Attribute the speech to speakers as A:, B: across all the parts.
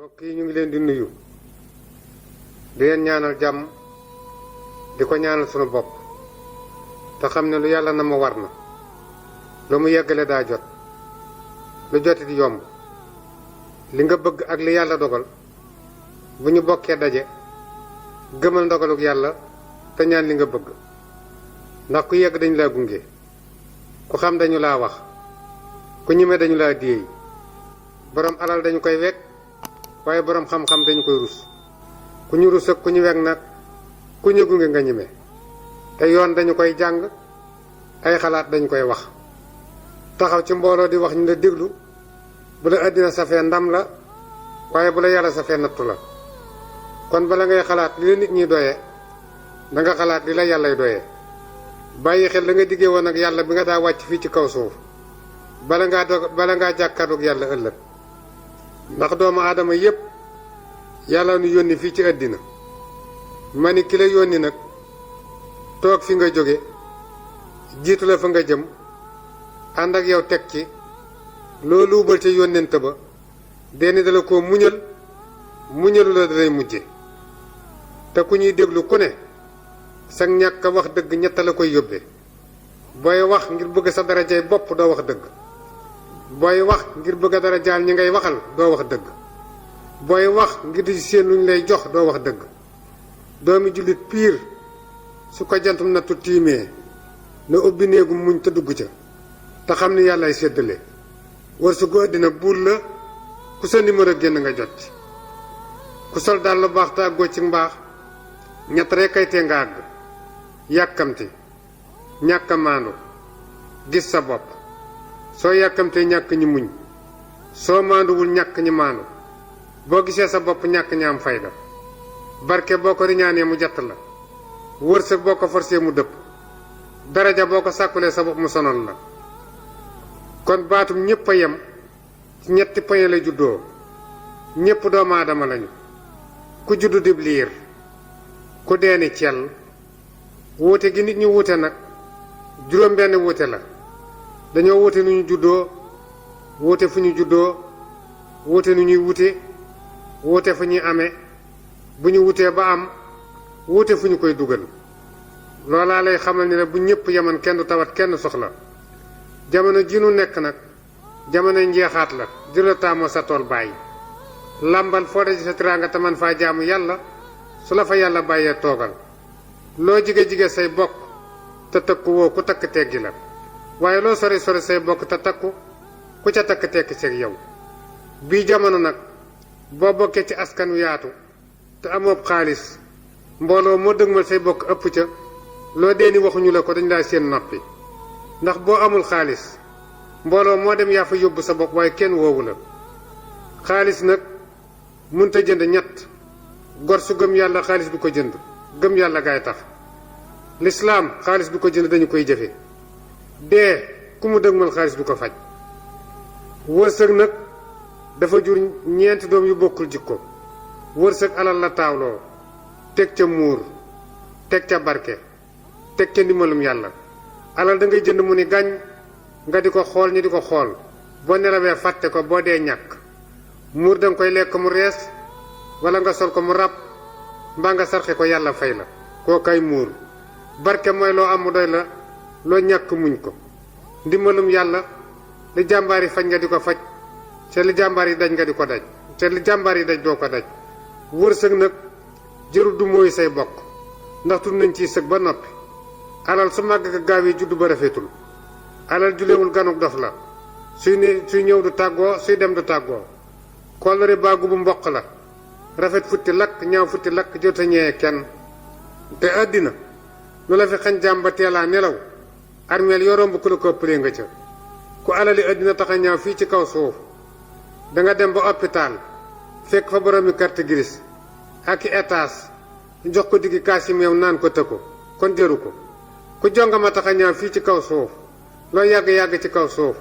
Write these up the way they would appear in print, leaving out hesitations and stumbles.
A: mbokk yi ñu ngi leen di nuyu di leen ñaanal jàmm di ko ñaanal sunu bopp te xam ne lu yàlla na ma war na lu mu yeggale daa jot lu joti di yomb li nga bëgg ak li yàlla dogal bu ñu bokkee daje gëmal ndogaluk yàlla te ñaan li nga bëgg ndax ku yegg dañu laa gunge ku xam dañu laa wax ku ñime dañu laa déey borom alal dañu koy wekk waaye borom xam-xam dañu koy rus ku ñu rus ak ku ñu wekk nag ku ñu gunge nga ñime te yoon dañu koy jàng ay xalaat dañu koy wax taxaw ci mbooloo di wax ñu la déglu bu la àddina safee ndam la waaye bu la yàlla safee nattu la kon bala ngay xalaat li la nit ñi doyee da nga xalaat li la yàllay doyee bàyyi xel la nga diggee woon ak yàlla bi nga daa wàcc fii ci kaw suuf bala ngaa jàkkaarloog yàlla ëllëg ndax doomu aadama yépp yàlla nu yónni fii ci àddina ma ni ki la yónni nag toog fi nga jóge jiitu la fa nga jëm ànd ak yow teg ci loolu luubal ca yónnent ba denn dala ko muñalu la dalay mujje te ku ñuy déglu ku ne sag ñàkk a wax dëgg ñett la koy yóbbee booy wax ngir bëgg sa darajay bopp doo wax dëgg booy wax ngir bëgg a darajaal ñi ngay waxal doo wax dëgg booy wax ngir di seen luñ lay jox doo wax dëgg doomi jullit piir su ko jantum nattu tiimee na ubbi néegu muñ te dugg ca te xam ni yàllaay séddale war su ko àddina buur la ku sa numéro génn nga jot ku sol daal lu baax te àggoo ci mbaax ñett rekk kay tee nga àgg yàkkamti ñàkk a maandu gis sa bopp soo yàkkamtee ñàkk ñi muñ soo maanduwul ñàkk ñi maandu boo gisee sa bopp ñàkk ñi am fayda barke boo ko riñaanee mu jatt la wërsëg boo ko forcé mu dëpp daraja boo ko sàkkulee sa bopp mu sonal la kon baatum ñépp a yem ci ñetti poñe la juddoo ñépp doomu aadama lañu ku juddu dib liir ku deeni cell wuute gi nit ñi wuute nag juróom benn wuute la dañoo wuute nu ñu juddoo wuute fu ñu juddoo wuute nu ñuy wuute fu ñuy amee bu ñu wutee ba am wuute fu ñu koy dugal loolaa lay xamal ni la bu ñépp yeman kenn du tawat kenn soxla jamono ji nu nekk nag jamono njeexaat la jëla taamoo sa tool bàyyi làmbal foo daje sa tiraanga te man faa jaamu yàlla su la fa yàlla bàyyee toogal loo jige say bokk te takku woo ku takk teggi la waaye loo sori say bokk te takku ku ca takk tekki seeg yow bii jamono nag boo bokkee ci askan wi yaatu te amoob xaalis mbooloo moo dëgmal say bokk ëpp ca loo deeni waxuñu la ko dañ laa seen noppi ndax boo amul xaalis mbooloo moo dem yaa fa yóbbu sa bopp waaye kenn woowu la xaalis nag munta jënd ñett gor su gëm yàlla xaalis du ko jënd gëm yàlla gaay tax lislaam xaalis du ko jënd dañu koy jëfe dee ku mu dëgmal xaalis du ko faj wërsëg nag dafa jur ñeenti doom yu bokkul jikko wërsëg alal la taawloo teg ca muur teg ca barke teg ca ndimbalum yàlla alal da ngay jënd mu ni gàññ nga di ko xool ñi di ko xool boo nelawee fàtte ko boo dee ñàkk muur danga koy lekk mu rees wala nga sol ko mu ràbb mbaa nga sarxe ko yàlla fay la koo kay muur barke mooy loo am mu doy la loo ñàkk muñ ko ndimbalum yàlla li jàmbaar yi faj nga di ko faj te li jàmbaar yi daj nga di ko daj te li jàmbaar yi daj doo ko daj wërsëg nag jërul du mooy say bokk ndax tudd nañ ciy sëg ba noppi alal su màgg ka gaaw yi juddu ba rafetul alal julewul ganuk dof la suy ñëw du tàggoo suy dem du tàggoo kóllëre baagu bu mboq la rafet futti lakk ñaaw futti lakk jot a ñëwee kenn te àddina lu la fi xañ jàmm ba teelaa nelaw armeel yoo romb ku la ko ëppalee nga ca ku alali àddina tax a ñaaw fii ci kaw suuf danga dem ba hôpital fekk fa boroomi carte grise ak i étage jox ko diggi kaas yi meew naan ko tëkko kon jëru ko ku jongama tax a ñaaw fii ci kaw suuf loo yàgg-yàgg ci kaw suuf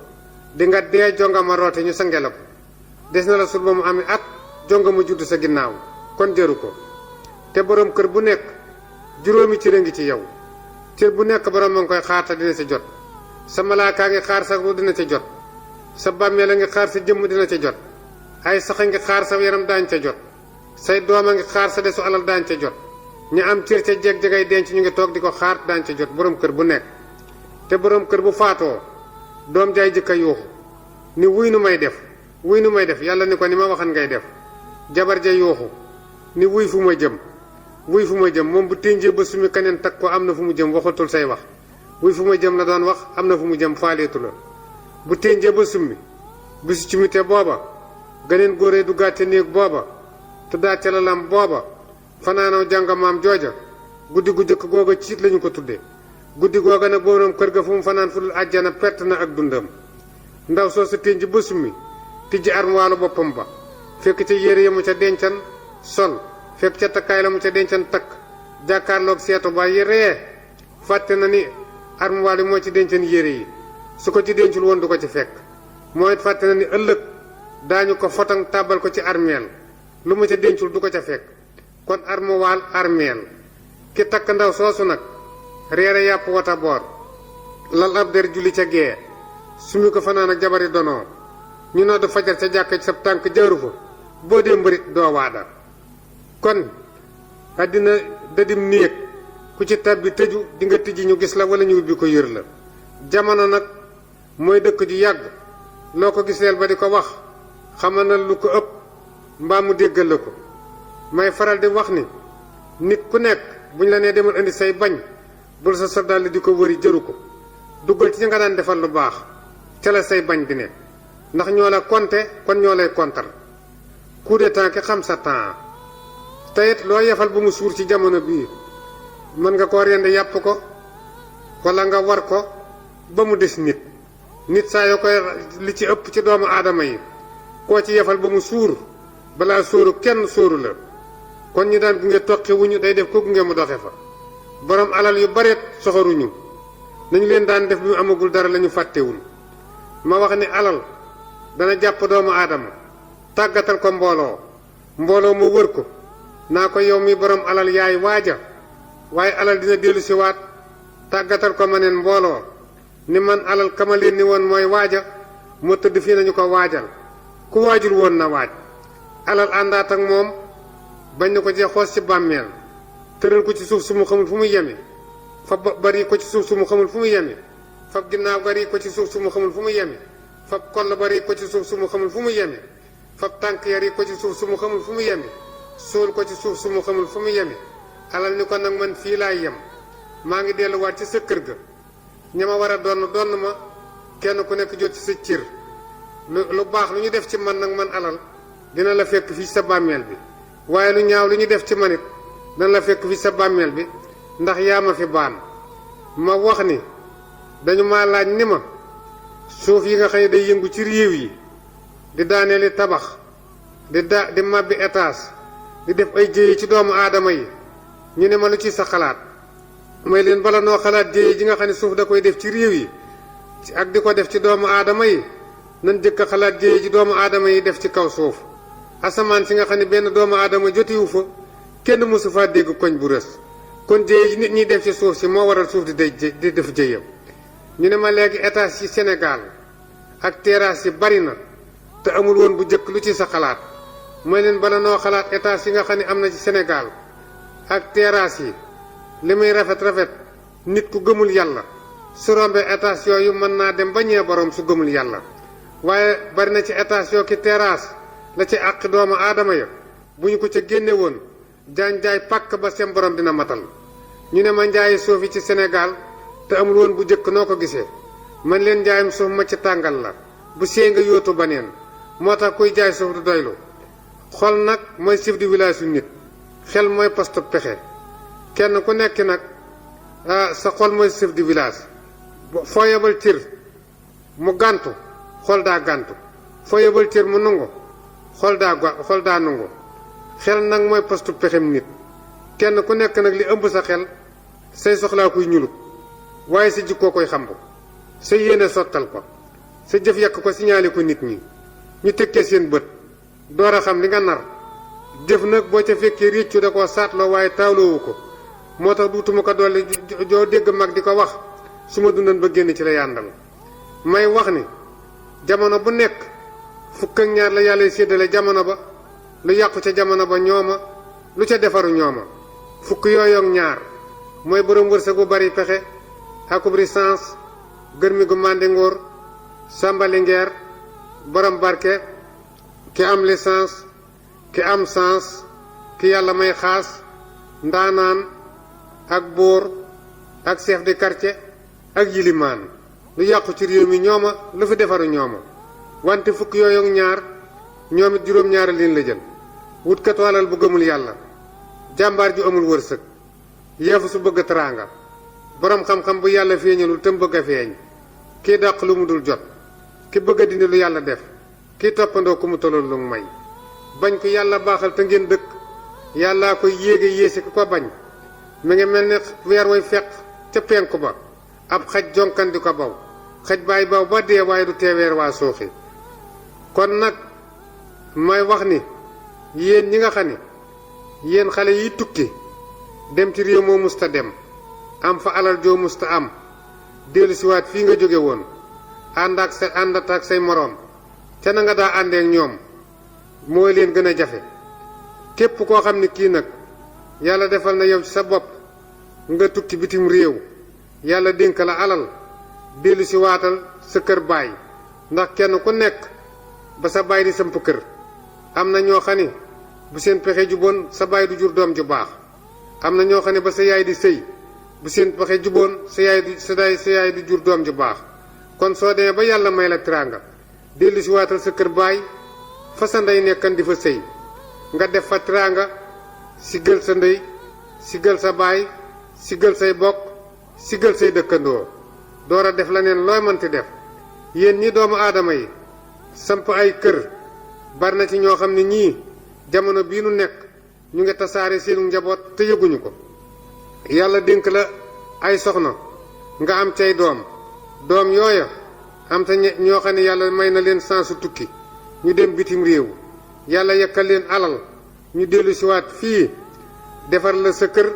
A: di nga dee jongama roote ñu sange la ko des na la sul ba mu amee at jongama judd sa ginnaaw kon jëru ko te boroom kër bu nekk juróomi cër a ngi ci yow cër bu nekk boroom a ngi koy xaar te dina ci jot sa malaakaa ngi xaar sa ru dina ci jot sa bàmmeel a ngi xaar sa jëmm dina ci jot ay sax a ngi xaar sa yaram daañ ca jot say doom a ngi xaar sa desu alal daañ ca jot ñu am cër ca jeg-jegay denc ñu ngi toog di ko xaar daañ ca jot borom kër bu nekk te borom kër bu faatoo doom jaay jëkka yuuxu ni wuy nu may def yàlla ni ko ni ma waxan ngay def jabar ja yuuxu ni wuy fu ma jëm moom bu ténjee ba sumi keneen takk ko am na fu mu jëm waxatul say wax wuy fu ma jëm la doon wax am na fu mu jëm faaleetu la bu ténjee ba summi bisu ci mite booba ganeen góoree du gàtte néeg booba tuddaat ca lalam booba fanaanaw jàngamaam jooja guddi gu jëkk googa ciit lañu ko tuddee guddi googa nag boroom kër ga fu mu fanaan fu dul àjjana perte na ak dundam ndaw soo sa ténj ba summi tijji armuwaalu boppam ba fekk ca yére ya mu ca dencan sol fekk ca takkaay la mu ca dencan takk jàkkaarloog seetu ba yi ree fàtte na ni armuwaal yi moo ci dencan yére yi su ko ci dencul woon du ko ci fekk moo it fàtte na ni ëllëg daañu ko fotang tàbbal ko ci armeel lu mu ca dencul du ko ca fekk kon armuwaal armeel ki takk ndaw soosu nag reere yàpp wata boor lal ab der julli ca gee sumi ko fanaan ak jabari donoo ñu nodd fajar ca jàkka ci sab tànk jaaru fa boo dee mbërit doo waada kon àddina dadim néeg ku ci tabbi tëju di nga tijji ñu gis la wala ñu ubbi ko yër la jamono nag mooy dëkk ju yàgg loo ko giseel ba di ko wax xamal na lu ko ëpp mbaa mu déggal la ko may faral di wax ni nit ku nekk buñ la nee demal indi say bañ bul sa soldaal di ko wëri jëru ko duggal ci ña nga daan defal lu baax ca la say bañ di ne ndax ñoo la konte kon ñoo lay kontar coup de temps ki xam sa temps teyit loo yefal bu mu suur ci jamono bii mën nga koo rendi yàpp ko wala nga war ko ba mu des nit saa yoo koy li ci ëpp ci doomu aadama yi koo ci yefal ba mu suur balaa sóoru kenn sóoru la kon ñi daan gunge toqi wuñu day def ko gunge mu doxe fa borom alal yu bareet soxoruñu nañu leen daan def bi mu amagul dara lañu fàttewul ma wax ni alal dana jàpp doomu aadama tàggatal ko mbooloo mu wër ko naa ko yow mi borom alal yaay waaja waaye alal dina dellu si waat tàggatal ko ma neen mbooloo ni man alal kama leen ni woon mooy waaja moo tëdd fii nañu ko waajal ku waajul woon na waaj alal àndaat ak moom bañ na ko jee xoos ci bàmmeel tëral ko ci suuf su mu xamul fu mu yeme fab bari ko ci suuf su mu xamul fu mu yeme fab ginnaaw bari ko ci suuf su mu xamul fu mu yeme fab koll bari ko ci suuf su mu xamul fu mu yeme fab tànk yari ko ci suuf su mu xamul fu mu yeme suul ko ci suuf su mu xamul fu mu yeme alal ni ko nag man fii laay yem maa ngi delluwaat ci sa kër ga ña ma war a donn ma kenn ku nekk jot ci sa cër lu baax lu ñu def ci man nag man alal dina la fekk fii sa bàmmeel bi waaye lu ñaaw lu ñu def ci manit dina la fekk fii sa bàmmeel bi ndax yaa ma fi baan ma wax ni dañu ma laaj ni ma suuf yi nga xam ne day yëngu ci réew yi di daaneeli tabax di màbbi étage di def ay jéye ci doomu aadama yi ñu ne ma lu ci sa xalaat may leen bala noo xalaat jéye ji nga xam ne suuf da koy def ci réew yi ak di ko def ci doomu aadama yi nan jëkk a xalaat jéye ji doomu aadama yi def ci kaw suuf asamaan si nga xam ne benn doomu aadama jotiwu fa kenn mësu faa dégg koñ bu rës kon jéye ji nit ñi def ci suuf si moo waral suuf di def jéyam ñu ne ma léegi étage ci Sénégal ak terrasse yi bari na te amul woon bu jëkk lu ci sa xalaat mooy leen bala noo xalaat étage yi nga xam ne am na ci Sénégal ak terrasse yi li muy rafet nit ku gëmul yàlla su rombee étage yooyu mën naa dem ba ñee borom su gëmul yàlla waaye bari na ci étage yoo ki terrasse la ci àq doomu aadama ya bu ñu ko ca génne woon jaay pàkk ba seen borom dina matal ñu ne ma njaayi suuf yi ci Sénégal te amul woon bu jëkk noo ko gisee man leen njaayam suuf ma ci tàngal la bu see nga yóotu baneen moo tax kuy jaay suuf du doylu xol nag mooy chef de village yu nit xel mooy poste pexe kenn ku nekk nag sa xol mooy chef de village foo yebal cër mu gàntu xol daa gàntu foo yebal cër mu nungu xol daa nungu xel nag mooy poste pexem nit kenn ku nekk nag li ëmb sa xel say soxlaa kuy ñulub waaye sa jikkoo koy xamb sa yéene sottal ko sa jëf yàq ko signalé ko nit ñi ñu tekkee seen bët door a xam li nga nar jëf nag boo ca fekkee réccu da koo saatloo waaye taawloowu ko moo tax duutuma ko dolli joo dégg mag di ko wax su ma dundan ba génn ci la yàndal may wax ni jamono bu nekk fukk ak ñaar la yàlla séddale jamono ba lu yàqu ca jamono ba ñooma lu ca defaru ñooma fukk yooyu ak ñaar mooy borom wërsëg bu bari pexe akub licence gërmi gu màndi ngóor sàmbali ngeer borom barke ki am licence ki am sens ki yàlla may xaas ndaanaan ak buur ak chef de quartier ak yilimaan lu yàqu ci réew mi ñooma lu fi defaru ñooma wante fukk yooyu ak ñaar ñoom it juróom-ñaari liin la jël wutkatu alal bu gëmul yàlla jàmbaar ju amul wërsëg yeefu su bëgg teraanga borom xam-xam bu yàlla feeñalul te mu bëgg a feeñ kii dàq lu mu dul jot ki bëgg a dindi lu yàlla def kii toppandoo ku mu tolol lu mu may bañ ko yàlla baaxal te ngeen dëkk yàllaa koy yéege yéesi ku ko bañ mi ngi mel ni weer way fekk ca penku ba ab xaj jonkan di ko baw xaj baay baw ba dee waaye du teeweer waa suuxi kon nag may wax ni yéen ñi nga xam ne yéen xale yi tukki dem ci réew moo musta dem am fa alal joo musta am dellu siwaat fii nga jóge woon àndat ak say moroom ca na nga daa àndeek ñoom mooy leen gën a jafe képp koo xam ne kii nag yàlla defal na yow ci sa bopp nga tukki bitim réew yàlla dénk la alal dellu siwaatal sa kër baay ndax kenn ku nekk ba sa baay di samp kër am na ñoo xam ne bu seen pexe juboon sa baay du jur doom ju baax am na ñoo xam ne ba sa yaay di sëy bu seen pexe juboon sa yaay di jur doom ju baax kon soo demee ba yàlla may la teraanga dellu si waatal sa kër baay fa sa ndey nekkan di fa sëy nga def fa teraanga siggal sa ndey siggal sa baay siggal say bokk siggal say dëkkandoo door a def la neen looy mënti def yéen ñi doomu aadama yi samp ay kër bari na ci ñoo xam ne ñii jamono bii nu nekk ñu ngi tasaare seenu njaboot te yëguñu ko yàlla dénk la ay soxna nga am cay doom yooya am te ñoo xam ne yàlla may na leen sansu tukki ñu dem bitim réew yàlla yekkal leen alal ñu dellu siwaat fii defar la sa kër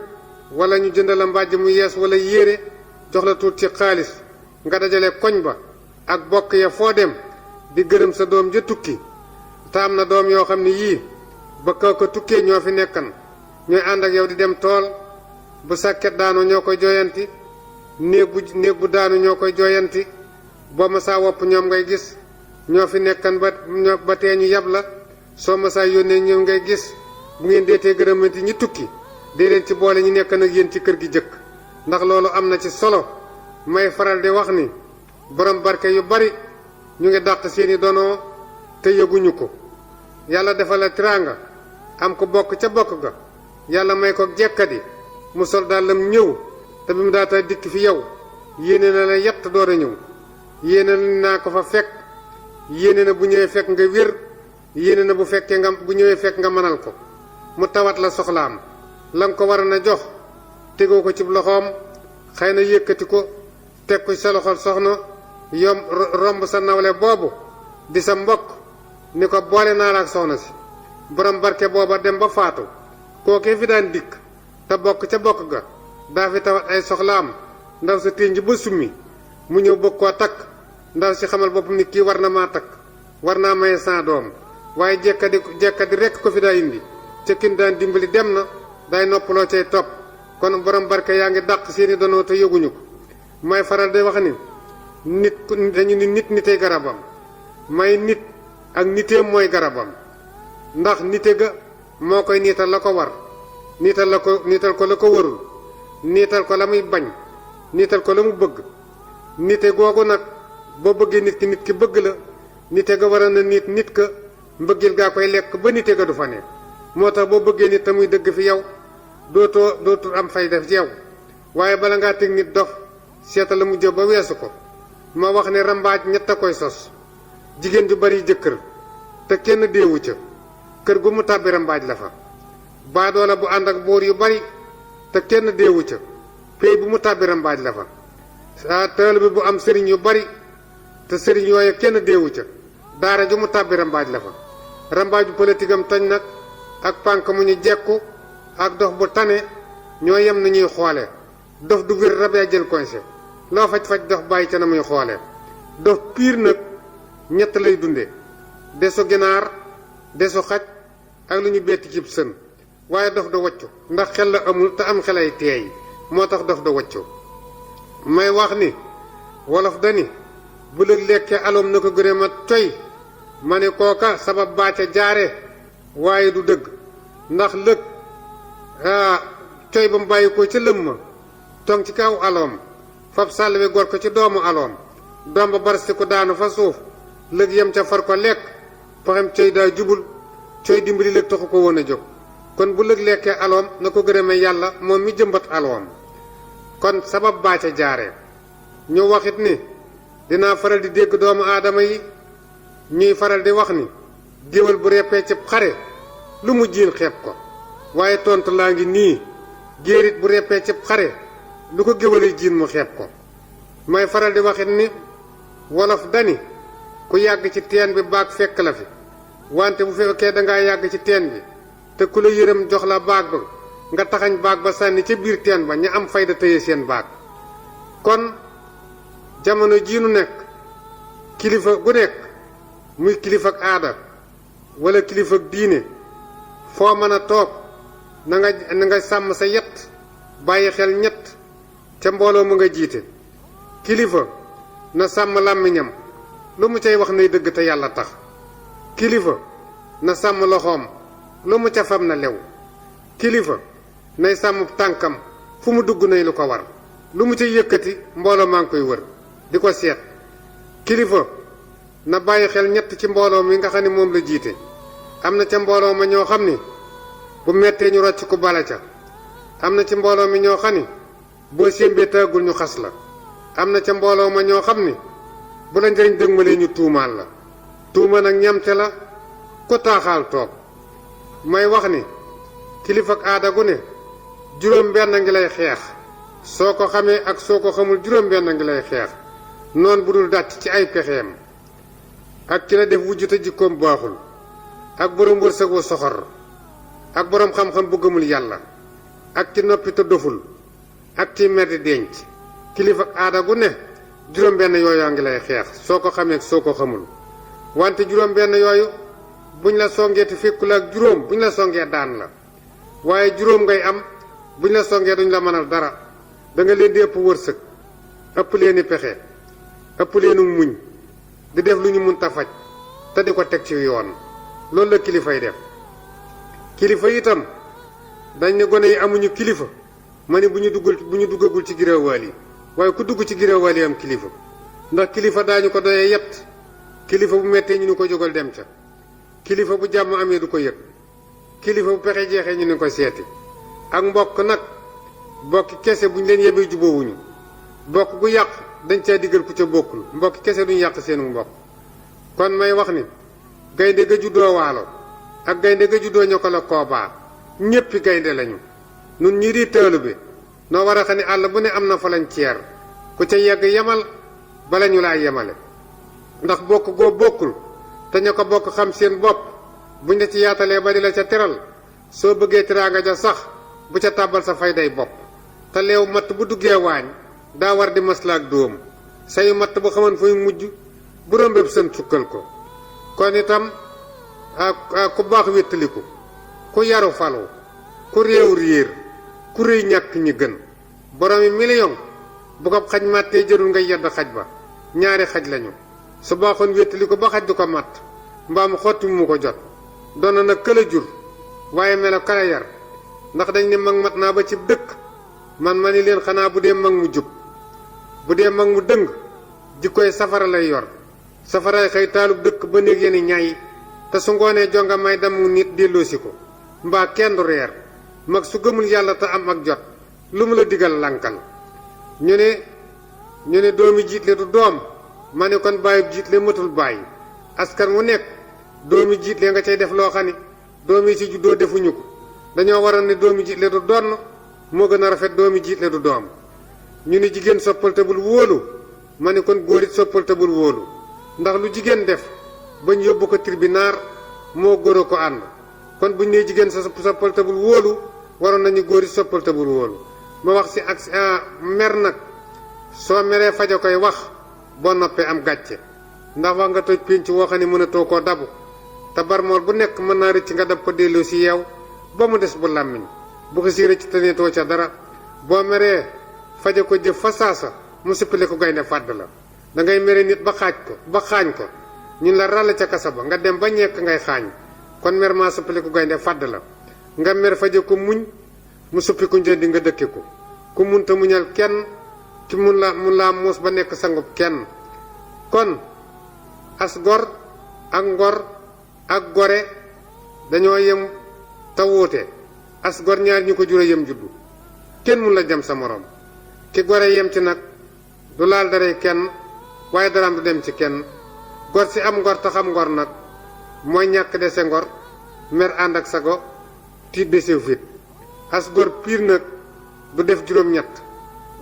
A: wala ñu jënd la mbàjj mu yees wala yére jox la tuut ci xaalis nga dajale koñ ba ak bokk ya foo dem di gërëm sa doom ja tukki te am na doom yoo xam ne yii ba kaw ko tukkee ñoo fi nekkan ñooy ànd ak yow di dem tool bu sàkket daanu ñoo koy jooyanti néeg bu daanu ñoo koy jooyanti boo ma saa wopp ñoom ngay gis ñoo fi nekkan ba tee ñu yab la soo ma saa yónnee ñoom ngay gis bu ngeen deetee gërëmanti ñi tukki dee leen ci boole ñi nekkan ak yéen ci kër gi jëkk ndax loolu am na ci solo may faral di wax ni borom barke yu bari ñu ngi dàq seeni donoo te yëguñu ko yàlla defal la teraanga am ko bokk ca bokk ga yàlla may ko jekkadi mu sol dàllam ñëw te bi mu daata dikk fi yow yéene na la yett door a ñëw yéene naa ko fa fekk yéene na bu ñëwee fekk nga wér yéene na bu ñëwee fekk nga mënal ko mu tawat la soxlaam la nga ko war a jox tegoo ko ci loxoom xëy na yëkkati ko teg ko sa loxol soxna romb sa nawle boobu di sa mbokk ni ko boole naa la ak soxna si borom barke booba dem ba faatu kookee fi daan dikk te bokk ca bokk ga daa fi tawat ay soxlaam ndaw sa ténj ba summi mu ñëw bëgg koo takk ndaw si xamal boppam ni kii war na maa takk war naa maye sa doom waaye jekkadi rekk ko fi daa indi ca kin daan dimbali dem na day noppaloo cay topp kon borom barke yaa ngi dàq seeni donoo te yëguñu ko may faral di wax ni dañu ni nitey garabam may nit ak niteem mooy garabam ndax nite ga moo koy niital la ko war niital ko la ko warul niital ko la muy bañ niital ko la mu bëgg nite googu nag boo bëggee nit ki bëgg la nite ga war na nit ka mbëggeel gaa koy lekk ba nite ga du fa nekk moo tax boo bëggee nit te muy dëgg fi yow dootul am fay def ci yow waaye bala ngaa teg nit dof seeta la mu jë ba weesu ko ma wax ne rambaaj ñett a koy sos jigéen ju bari jëkkër te kenn deewu ca kër gu mu tàbbi rambaaj la fa baadoola bu ànd ak boor yu bari te kenn deewu ca pey bu mu tàbbi rambaaj la fa taalibe bi bu am sëriñ yu bari te sëriñ yooyu kenn deewu ca daara ju mu tàbbi rambaaj la fa rambaaju politique am toj nag ak pànk mu ñu jekku ak dox bu tane ñoo yem na ñuy xoole dof du wér rabee jël conseil loo faj-faj dox bàyyi ca na muy xoole dof piir nag ñett lay dunde desu ginaar desu xaj ak lu ñu betti cib sën waaye dof da waccu ndax xel la amul te am xelay teey moo tax dof da waccu may wax ni wolof dani bu lëg lekkee aloom na ko gëne ma coy ma ne kooka sabab baa ca jaare waaye du dëgg ndax lëg coy ba mu bàyyi ko ca lëm ma tong ci kaw aloom fab sàll bi gor ko ci doomu aloom doom ba barsi ko daanu fa suuf lëg yem ca far ko lekk paxam coy daa jubul coy dimbali lëg taxu ko woon a jóg kon bu lëg lekkee aloom na ko gërëme yàlla moom mi jëmbat aloom kon sabab baa ca jaare ñu waxit ni dinaa faral di dégg doomu aadama yi ñuy faral di wax ni géwél bu reppee ci xare lu mu jiin xeeb ko waaye tontu laa ngi nii géerit bu reppee ci xare lu ko géwél jiin mu xeeb ko may faral di waxit ni wolof dani ku yàgg ci teen bi baag fekk la fi wante bu fekkee dangaa yàgg ci teen bi te ku la yërëm jox la baag ba nga taxañ baag ba sànni ca biir teen ba ña am fayda tëye seen baag kon jamono jii nu nekk kilifa gu nekk muy kilifa ak aada wala kilifa ak diine foo mën a toog na nga sàmm sa yett bàyyi xel ñett ca mbooloo mu nga jiite kilifa na sàmm làmmiñam lu mu cay wax nay dëgg te yàlla tax kilifa na sàmm loxoom lu mu ca fam na lew kilifa nay sàmm tànkam fu mu dugg nay lu ko war lu mu ca yëkkati mbooloo maa ngi koy wër di ko seet kilifa na bàyyi xel ñett ci mbooloo mi nga xam ne moom la jiite am na ca mbooloo ma ñoo xam ni bu mettee ñu rocc ku bala ca am na ci mbooloo mi ñoo xam ni boo sémbee tàggul ñu xas la am na ca mbooloo ma ñoo xam ni bu la njëriñ dëgmalee ñu tuumaal la tuuma nag ñamte la ku taaxaal toog may wax ni kilifa ak aada gu ne juróom benn ngi lay xeex soo ko xamee ak soo ko xamul juróom benn ngi lay xeex noon bu dul dàtt ci ay pexeem ak ki la def wujj te jikkoom baaxul ak borom wërsëg wu soxor ak borom xam-xam bu gëmul yàlla ak ci noppi te doful ak ci mer di denc kilifa ak aada gu ne juróom benn yooyu ngi lay xeex soo ko xamee ak soo ko xamul wante juróom benn yooyu buñ la songee te fekku la ak juróom buñ la songee daan la waaye juróom ngay am buñ la songee duñ la mënal dara da nga leen di ëpp wërsëg ëpp leeni pexe ëpp leenu muñ di def lu ñu munta faj te di ko teg ci yoon loolu la kilifay def kilifa itam dañ ne gone yi amuñu kilifa ma ne bu ñu duggagul ci girawaal yi waaye ku dugg ci girawaal yi am kilifa ndax kilifa daañu ko doyee yett kilifa bu mettee ñu ni ko jógal dem ca kilifa bu jàmm amee du ko yëg kilifa bu pexe jeexee ñu ni ko seeti ak mbokk nag mbokki kese buñ leen yebee jubóowuñu mbokk gu yàq dañ caa diggal ku ca bokkul mbokki kese duñ yàq seenu mbokk kon may wax ni gaynde ga juddoo waalo ak gaynde ga juddoo ñoo ko la koobaa ñéppi gaynde lañu nun ñii di tëalu bi noo war a xam ne àll bu ne am na frontière ku ca yegg yemal bala ñu laa yemale ndax bokk goo bokkul te ña ko bokk xam seen bopp buñ la ci yaatalee ba di la ca teral soo bëggee teraanga ja sax bu ca tàbbal sa fayday bopp te leew matt bu duggee waañ daa war di maslaak dóom sayu matt bu xaman fay mujj bu rombéb sën sukkal ko kon itam ku baax wéttaliku ku yaru falu ku réew réer ku réy ñàkk ñi gën boroomi million bu ko xaj màttee jërul nga yedd xaj ba ñaari xaj lañu su baaxoon wéttaliku ba xaj du ko màtt mbaam xotti mu ko jot doon na këla jur waaye melo kala yar ndax dañ ne mag mat naa ba ci dëkk man ma ni leen xanaa bu dee mag mu jub bu dee mag mu dëng jikkoy safara lay yor safaray xëy taalub dëkk ba néeg yeni ñaay te su ngoonee jonga may damu nit delloosi ko mbaa kenn du reer mag su gëmul yàlla te am ak jot lu mu la digal lankal ñu ne doomi jiitle du doom ma ne kon bàyyib jiitle matul bàyyi askan wu nekk doomi jiitle nga cay def loo xam ni doomi ci juddoo defuñu ko dañoo waral ne doomi jiitle du donn moo gën a rafet doomi jiitle du doom ñu ne jigéen soppal te bul wóolu ma ne kon góor it soppal te bul wóolu ndax lu jigéen def bañ yóbbu ko tribunal moo góor a ko ànd kon buñ nee jigéen sa soppal te bul wóolu waroon nañu góor it soppal te bul wóolu ma wax si ak mer nag soo meree faja koy wax boo noppee am gàcce ndax wax nga toj pénc woo xam ne mënatoo koo dabu te barmool bu nekk mën naa rëcc nga dab ko dellu si yeew ba mu des bu làmmiñ bu ko si rëcc te neetoo ca dara boo meree faje ko jëf fa saasa mu sippale ko gaynde fàdd la da ngay mere nit ba xaañ ko ñun la ràll ca kasa ba nga dem ba ñekk ngay xaañ kon mer maa sippale ko gaynde fàdd la nga mer faje ko muñ mu suppi ko njëndi nga dëkke ko ku munta muñal kenn ki mun laa muus ba nekk sangub kenn kon as gor ak ngor ak gore dañoo yem te wuute as gor ñaar ñu ko jure yem juddu kenn mun la jam sa morom ki gore yem ci nag du laal daray kenn waaye daraam du dem ci kenn gor si am ngor te xam ngor nag mooy ñàkk dese ngor mer ànd ak sago tiit desew fit as gor piir nag du def juróom-ñett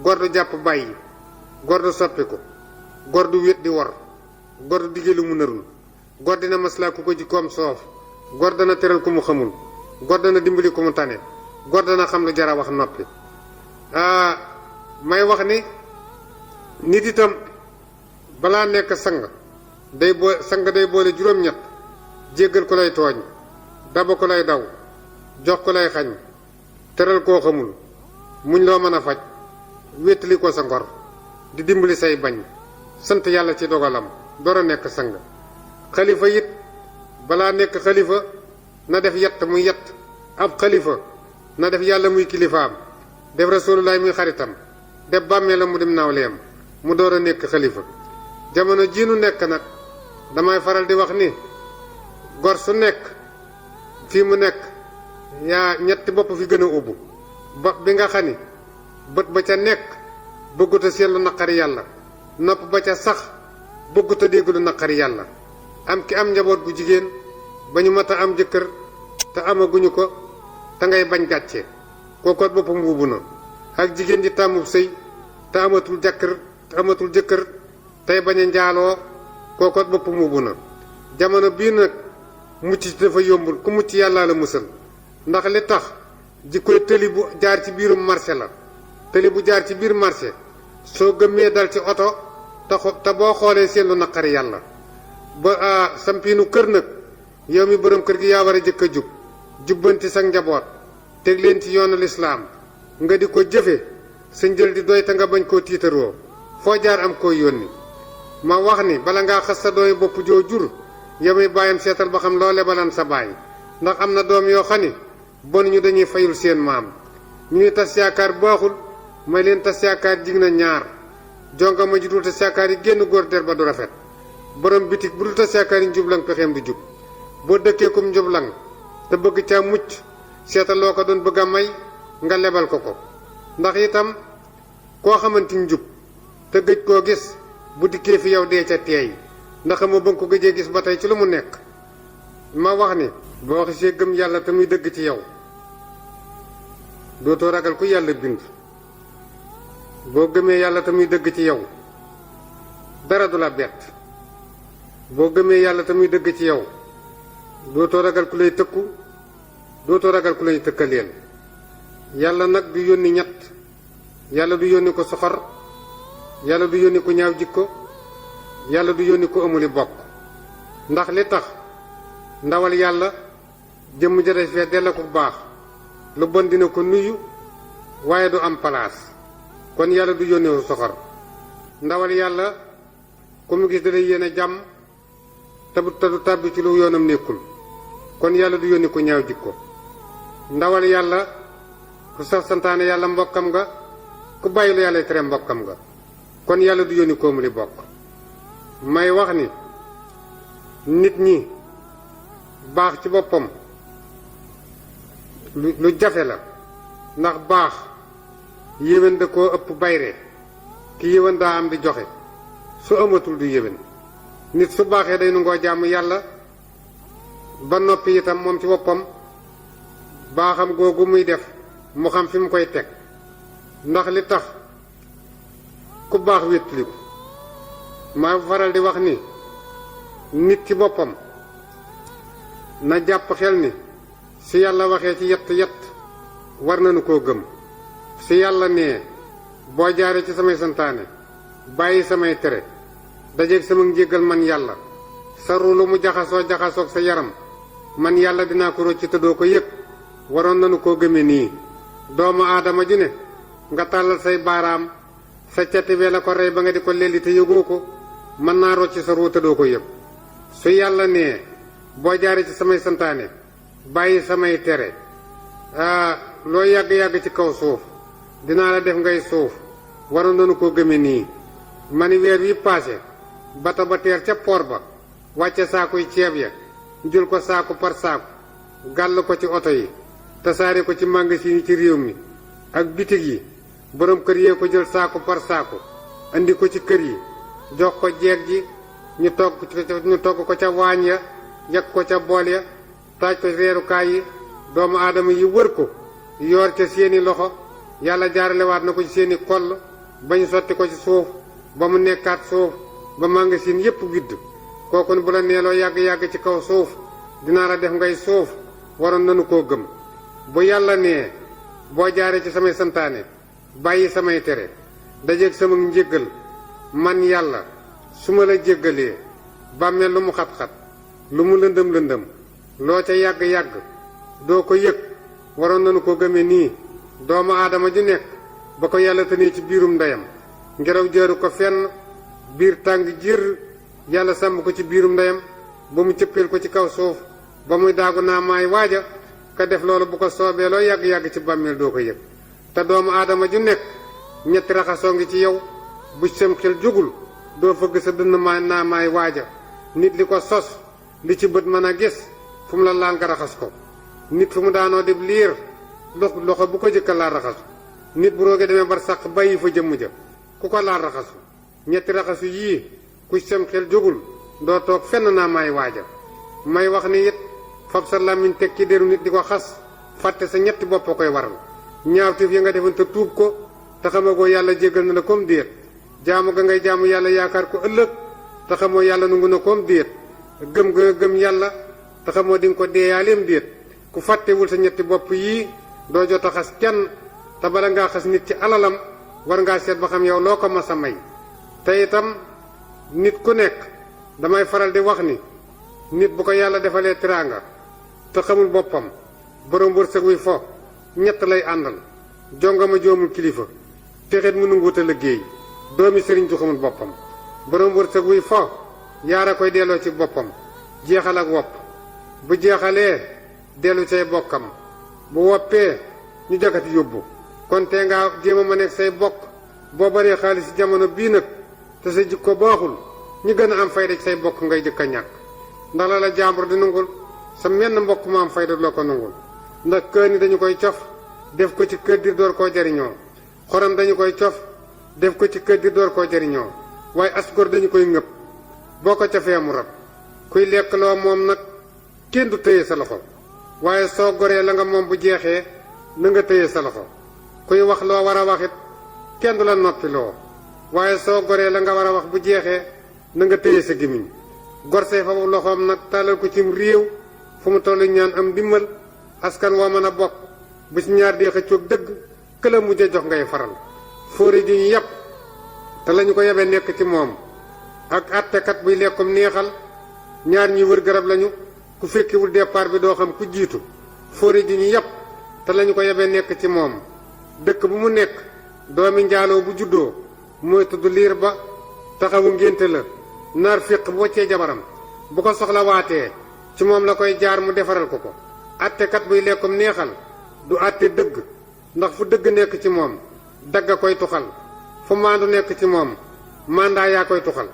A: gor du jàpp bàyyi gor du soppiku gor du wét di wor gor du digge lu mu narul gor dina maslaa ku ko jikkoom soof gor dana teral ku mu xamul gor dana dimbali ku mu tane gor dana xam lu jara wax noppi may wax ni nit itam balaa nekk sang day boole juróom-ñett jéggal ko lay tooñ daba ko lay daw jox ko lay xañ teral koo xamul muñ loo mën a faj wéttali ko sa ngor di dimbali say bañ sant yàlla ci dogalam door a nekk sang xalifa it balaa nekk xalifa na def yett muy yett ab xalifa na def yàlla muy kilifaam def rasulullaay muy xaritam def bàmmeelam mu dem nawleem mu door a nekk xalifa jamono jii nu nekk nag damay faral di wax ni gor su nekk fii mu nekk yaa ñetti bopp fi gën a ubbu bopp bi nga xam ni bët ba ca nekk bëggut a seetlu naqari yàlla nopp ba ca sax bëggut a dégg lu naqari yàlla am ki am njaboot gu jigéen ba ñu mat a am jëkkër te amaguñu ko te ngay bañ gàcce kookoot boppam wuubu na ak jigéen ji tàmmub sëy te amatul jëkkër tey bañ a njaaloo kookoot boppam wuubu na jamono bii nag mucc ci dafa yombul ku mucc yàllaa la musal ndax li tax jikkoy tëli bu jaar ci biirum marché la tëli bu jaar ci biir marché soo gëmmee dal ci oto te boo xoolee seen lu naqari yàlla ba sampiinu kër nag yow mi borom kër gi yaa war a jëkk a jub jubbanti sa njaboot teg leen ci yoonu lislaam nga di ko jëfe sa njël di doy te nga bañ koo tiitaroo foo jaar am koy yónni ma wax ni bala ngaa xas sa doomi bopp joo jur yow mi bàyyam seetal ba xam loo lebalan sa baay ndax am na doom yoo xam ni bon ñu dañuy fayul seen maam ñuy tas yaakaar baaxul may leen tas yaakaar jig na ñaar jonga ma ji dul tas yaakaar yi génn góor der ba du rafet borom bitig bu dul tas yaakaar yi njublang pexeem du jub boo dëkkee kum njublang te bëgg caa mucc seetal loo ko doon bëgg a may nga lebal ko ko ndax itam koo xamante ni njub te gëj koo gis bu dikkee fi yow dee ca teey ndax ma bëgg ko gëjee gis ba tey ci lu mu nekk ma wax ni boo xisee gëm yàlla te muy dëgg ci yow dootoo ragal ku yàlla bind boo gëmee yàlla te muy dëgg ci yow dara du la bett boo gëmee yàlla te muy dëgg ci yow dootoo ragal ku lay tëkku dootoo ragal ku lay tëkkaleel yàlla nag du yónni ñett yàlla du yónni ko soxor yàlla du yónni ko ñaaw jikko yàlla du yónni ko amuli bokk ndax li tax ndawal yàlla jëmm ja def fee della ko baax lu bon dina ko nuyu waaye du am palaas kon yàlla du yónni soxor ndawal yàlla ku mu gis dalay yéene jàmm te du tàbbi ci lu yoonam nekkul kon yàlla du yónni ko ñaaw jikko ndawal yàlla ku sax santaane yàlla mbokkam nga ku bàyyi lu yàlla tere mbokkam nga kon yàlla du yónni ko mu li bokk may wax ni nit ñi baax ci boppam lu jafe la ndax baax yéwén da koo ëpp bayre ki yéwén daa am di joxe su amatul du yéwén nit su baaxee day nangoo jàmm yàlla ba noppi itam moom ci boppam baaxam googu muy def mu xam fi mu koy teg ndax li tax ku baax wéttaliku maa faral di wax ni nit ci boppam na jàpp xel ni su yàlla waxee ci yett war nañu koo gëm su yàlla nee boo jaaree ci samay santaane bàyyi samay tere dajeeg sama njéggal man yàlla sa ru lu mu jaxasoog sa yaram man yàlla dinaa ko rocci te doo ko yëg waroon nañu koo gëme nii doomu aadama ju ne nga tàllal say baaraam sa cati wee la ko rey ba nga di ko lelli te yëgoo ko mën naa rocci sa ru te doo ko yëg su yàlla nee boo jaaree ci samay santaane bàyyi samay tere loo yàgg-yàgg ci kaw suuf dinaa la def ngay suuf waroon nañu koo gëme nii mani weer wi paase bata ba teer ca poor ba wàcce saakuy ceeb ya jël ko saaku par saaku gàll ko ci oto yi tasaare ko ci magasin yi ci réew mi ak bitig yi borom kër yee ko jël saaku par saaku andi ko ci kër yi jox ko jeeg ji ñu togg ko ca waañ ya yekk ko ca bool ya taaj ko reerukaay yi doomu aadama yi wër ko yoor ca seeni loxo yàlla jaaralewaat na ko ci seeni koll bañ sotti ko ci suuf ba mu nekkaat suuf ba magasin yépp widd kooku bu la neeloo yàgg-yàgg ci kaw suuf dinaa la def ngay suuf waroon nanu koo gëm bu yàlla nee boo jaaree ci samay santaane bàyyi samay tere dajeeg sama njéggal man yàlla su ma la jéggalee bàmmeel lu mu xat-xat lu mu lëndëm loo ca yàgg-yàgg doo ko yëg waroon nanu ko gëme nii doomu aadama ju nekk ba ko yàlla tënee ci biirum ndeyam ngelaw jëru ko fenn biir tàng jër yàlla sàmm ko ci biirum ndeyam ba mu cëppeel ko ci kaw suuf ba muy daagu naa maay waaja ka def loolu bu ko soobee loo yàgg-yàgg ci bàmmeel doo ko yëg te doomu aadama ju nekk ñetti raxasoo ngi ci yow bu sam xel jógul doo fëgg sa dënn naa maay waaja nit li ko sos li ci bët mën a gis fu mu la laal nga raxas ko nit fu mu daanoo dib liir loxo bu ko jëkka laal raxasu nit bu roogee demee bar sàq bàyyi fa jëmm ja ku ko laal raxasu ñetti raxasu yii ku sam xel jógul doo toog fenn naa maay waaja may wax ni it fab sa làmmiñ teg ci deru nit di ko xas fàtte sa ñetti bopp koy waral ñaawteef ya nga defoon te tuub ko te xamagoo yàlla jéggal na la comme déet jaamu ga ngay jaamu yàlla yaakaar ko ëllëg te xamoo yàlla nangu na comme déet gëm ga gëm yàlla te xamoo di nga ko deeyaaleem déet ku fàttewul sa ñetti bopp yii doo jot a xas kenn te bala ngaa xas nit ci alalam war ngaa seet ba xam yow loo ko mas a may te itam nit ku nekk damay faral di wax ni nit bu ko yàlla defalee teraanga te xamul boppam borom wërsëg wuy fo ñett lay àndal jongama joomul kilifa texet mu nanguuta liggéey doomi sëriñ ju xamul boppam borom wërsëg wuy fo yaara koy delloo ci boppam jeexal ak wopp bu jeexalee dellu cay bokkam bu woppee ñu jakati yóbbu kon te nga jéem a ma nekk say bokk boo baree xaalis ci jamono bii nag te sa jikko baaxul ñu gën a am fayda ci say bokk ngay jëkk a ñàkk ndax la la jàmbur di nangul sa menn mbokk ma am fayda loo ko nangul ndax kër ni dañu koy cof def ko ci kër di door koo jariñoo xorom dañu koy cof def ko ci kër di door koo jariñoo waaye asgor dañu koy ngëpp boo ko cofee mu rab kuy lekk loo moom nag kenn du tëye sa loxo waaye soo goree la nga moom bu jeexee na nga tëye sa loxo kuy wax loo war a waxit kenn du la noppi loo waaye soo goree la nga war a wax bu jeexee na nga tëye sa gémmiñ gorsee fa loxoom nag tàllal ko cim réew fu mu tollu ñaan am dimbal askan woo mën a bokk bu ci ñaar dee xëccoog dëgg këla mujj a jox ngay faral fóori di ñu yàpp te lañu ko yebee nekk ci moom ak attekat buy lekkum neexal ñaar ñuy wër garab lañu ku fekkiwul départ bi doo xam ku jiitu fóori di ñu yàpp te lañu ko yebee nekk ci moom dëkk bu mu nekk doomi njaaloo bu juddoo mooy tudd liir ba taxawu ngénte la naar féq bu waccee jabaram bu ko soxla waatee ci moom la koy jaar mu defaral ko attekat buy lekkum neexal du atte dëgg ndax fu dëgg nekk ci moom dagga koy tuxal fu maandu nekk ci moom mandaa yaa koy tuxal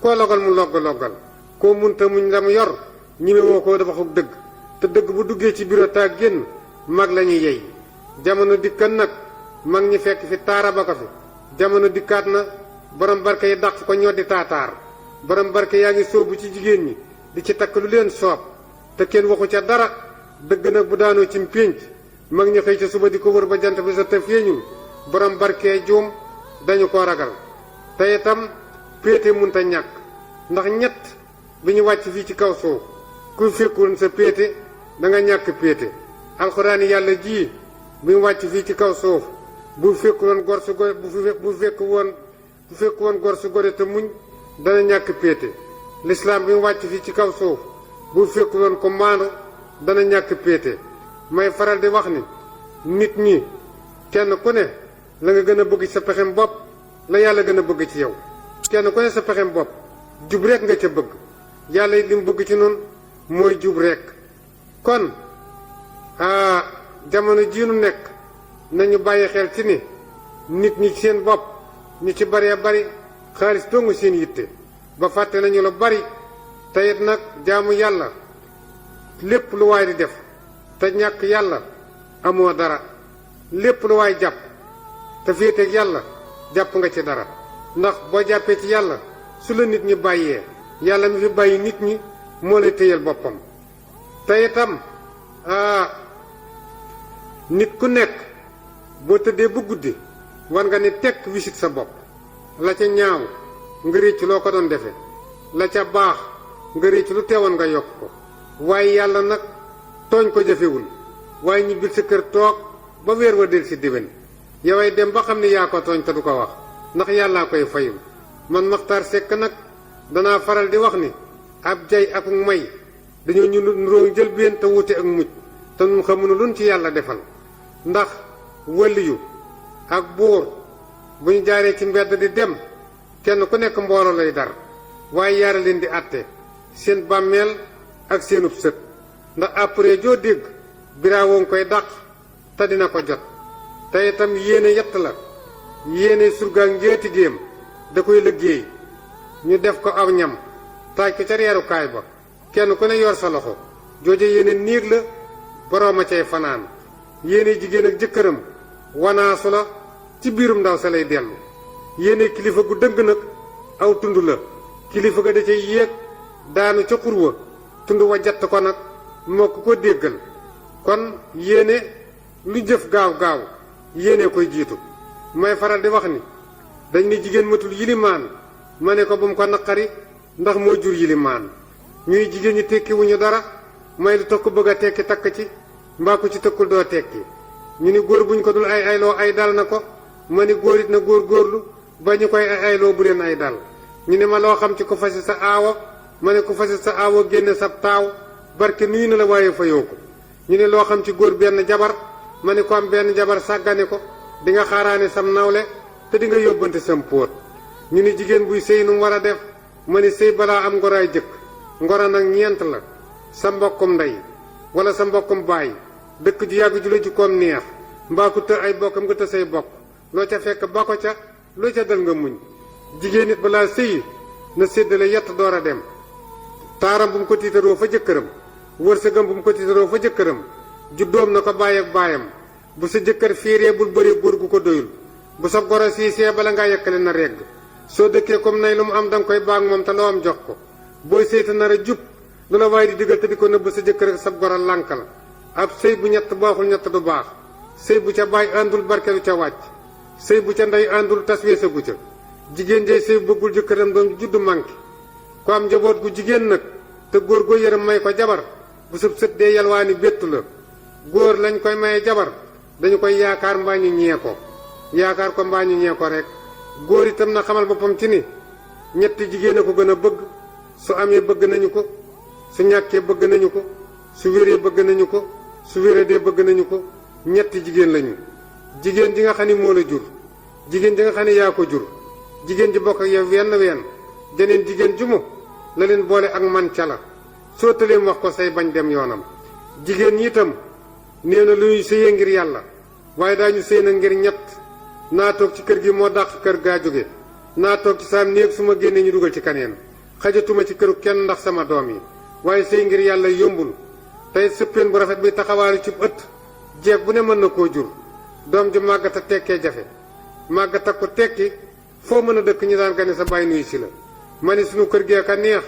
A: koo logal mu loggal koo munta muñ la mu yor ñime woo koo dafa xug dëgg te dëgg bu duggee ci bureau taa génn mag la ñuy yey jamono dikkan nag mag ñi fekk fi taara ba ko fi jamono dikkaat na borom barke yi dàq ko ñoo di taataar borom barke yaa ngi sóobu ci jigéen ñi di ci takk lu leen soob te kenn waxu ca dara dëgg nag bu daanoo ci pénc mag ñi xëy ca suba di ko wër ba jant bi sa te feeñul borom barke juum dañu ko ragal te itam péete munta ñàkk ndax ñett bi ñu wàcc fii ci kaw suuf ku fekkoon sa péete da nga ñàkk péete alxuraan yàlla ji bi ñu wàcc fii ci kaw suuf bu fekkoon gor su gore bu fekk woon gor su gore te muñ dana ñàkk péete lislaam bi mu wàcc fii ci kaw suuf bu fekkuloon ko maandu dana ñàkk péete may faral di wax ni nit ñi kenn ku ne la nga gën a bëgg ci sa pexem bopp la yàlla gën a bëgg ci yow kenn ku ne sa pexem bopp jub rek nga ca bëgg yàlla it li mu bëgg ci nun mooy jub rek kon jamono jii nu nekk nañu bàyyi xel ci ni nit ñi seen bopp ñu ci baree bari xaalis dongu seen yitte ba fàtte nañu lu bari te it nag jaamu yàlla lépp lu waay di def te ñàkk yàlla amoo dara lépp lu waay jàpp te féeteeg yàlla jàpp nga ci dara ndax boo jàppee ci yàlla su la nit ñi bàyyee yàlla mi fi bàyyi nit ñi moo lay téyal boppam te itam nit ku nekk boo tëddee bu guddi war nga ni tekk wisit sa bopp la ca ñaaw nga récc loo ko doon defe la ca baax nga récc lu teewoon nga yokk ko waaye yàlla nag tooñ ko jafewul waaye ñibbil sa kër toog ba weer wa del si déwén yoway dem ba xam ne yaa ko tooñ te du ko wax ndax yàllaa koy fayul man Maxtaar Sekk nag danaa faral di wax ni ab jay ak may dañoo ñu nuróo njëlbéen te wuute ak mujj te nun xamuñu luñ ci yàlla defal ndax waliyu ak buur bu ñu jaaree ci mbedd di dem kenn ku nekk mbooloo lay dar waaye yaara leen di àtte seen bàmmeel ak seenub sët ndax après joo dégg biraawoo ngi koy dàq te dina ko jot te itam yéene yett la yéene surgaak njeeti géem da koy liggéey ñu def ko aw ñam taaj ko ca reerukaay ba kenn ku ne yor sa loxo jooje yéene néeg la boroom a cay fanaan yéene jigéen ak jëkkëram wanaasu la ci biirum ndaw sa lay dellu yéene kilifa gu dëng nag aw tund la kilifa ga da cay yéeg daanu ca xur wa tund wa jatt ko nag moo ko déggal kon yéene lu jëf gaaw gaaw yéene koy jiitu may faral di wax ni dañ ne jigéen matul yilimaan ma ne ko bu mu ko naqari ndax moo jur yilimaan ñuy jigéen ñi tekkiwuñu dara may lu tax ko bëgg a tekki takk ci mbaa ko ci tëkkul doo tekki ñu ni góor buñ ko dul ay ayloo ay dal na ko ma ni góor it na góor góorlu ba ñu koy ay ayloo bu leen ay dal ñu ne ma loo xam ci ko fase sa aawo ma ne ko fase sa aawo génne sab taaw barke nuyu na la waaye fayoo ko ñu ne loo xam ci góor benn jabar ma ne ko am benn jabar sàggane ko di nga xaaraane sam nawle te di nga yóbbante sam póot ñu ne jigéen buy sëy nu mu war a def ma ne sëy balaa am ngoraay jëkk ngora nag ñeent la sa mbokkum ndey wala sa mbokkum baay dëkk ju yàgg ju la jikkoom neex mbaa ku të ay bokkam nga të say bokk loo ca fekk ba ko ca loo ca dal nga muñ jigéen nit balaa sëyi na séddale yett door a dem taaram bu mu ko tiitaroo fa jëkkëram wërsëgam bu mu ko tiitaroo fa jëkkëram juddoom na ko bàyyi ak baayam bu sa jëkkër fiiree bul bëri góor gu ko doyul bu sa goro siisee bala ngaa yekkale na regg soo dëkkee comme nay lu mu am danga koy baag moom te loo am jox ko booy sëy te nar a jub lu la waaye di digal te di ko nëbb sa jëkkër ak sab goro lànk la ab sëy bu ñett baaxul ñett du baax sëy bu ca baay àndul barke du ca wàcc sëy bu ca ndey àndul tas weesagu ca jigéen jey sëy bëggul jëkkëram doom juddu manqué ku am njaboot gu jigéen nag te góor goo yërëm may ko jabar bu sëb sët dee yalwaani béttu la góor lañ koy maye jabar dañu koy yaakaar mbaa ñu ñee ko yaakaar ko mbaa ñu ñee ko rek góor itam na xamal boppam ci ni ñetti jigéen a ko gën a bëgg su amee bëgg nañu ko su ñàkkee bëgg nañu ko su wéree bëgg nañu ko su wéradee bëgg nañu ko ñetti jigéen lañu jigéen ji nga xam ni moo la jur jigéen ji nga xam ne yaa ko jur jigéen ji bokk ak yow wenn jeneen jigéen ju mu la leen boole ak man ca la soo tëleem wax ko say bañ dem yoonam jigéen ñi itam nee na lu ñuy sëyee ngir yàlla waaye daañu sëy na ngir ñett naa toog ci kër gi moo dàq kër gaa jóge naa toog ci saam néeg su ma génnee ñu dugal ci kaneen xajatuma ci këru kenn ndax sama doom yi waaye sëy ngir yàlla yombul tey sëppeen bu rafet bi taxawaalu ci ëtt jeeg bu ne mën na koo jur doom ju màggata tekkee jafe màggata ko tekki foo mën a dëkk ñi daan gane sa bàyyi nuyu si la ma ni sunu kër gee ka neex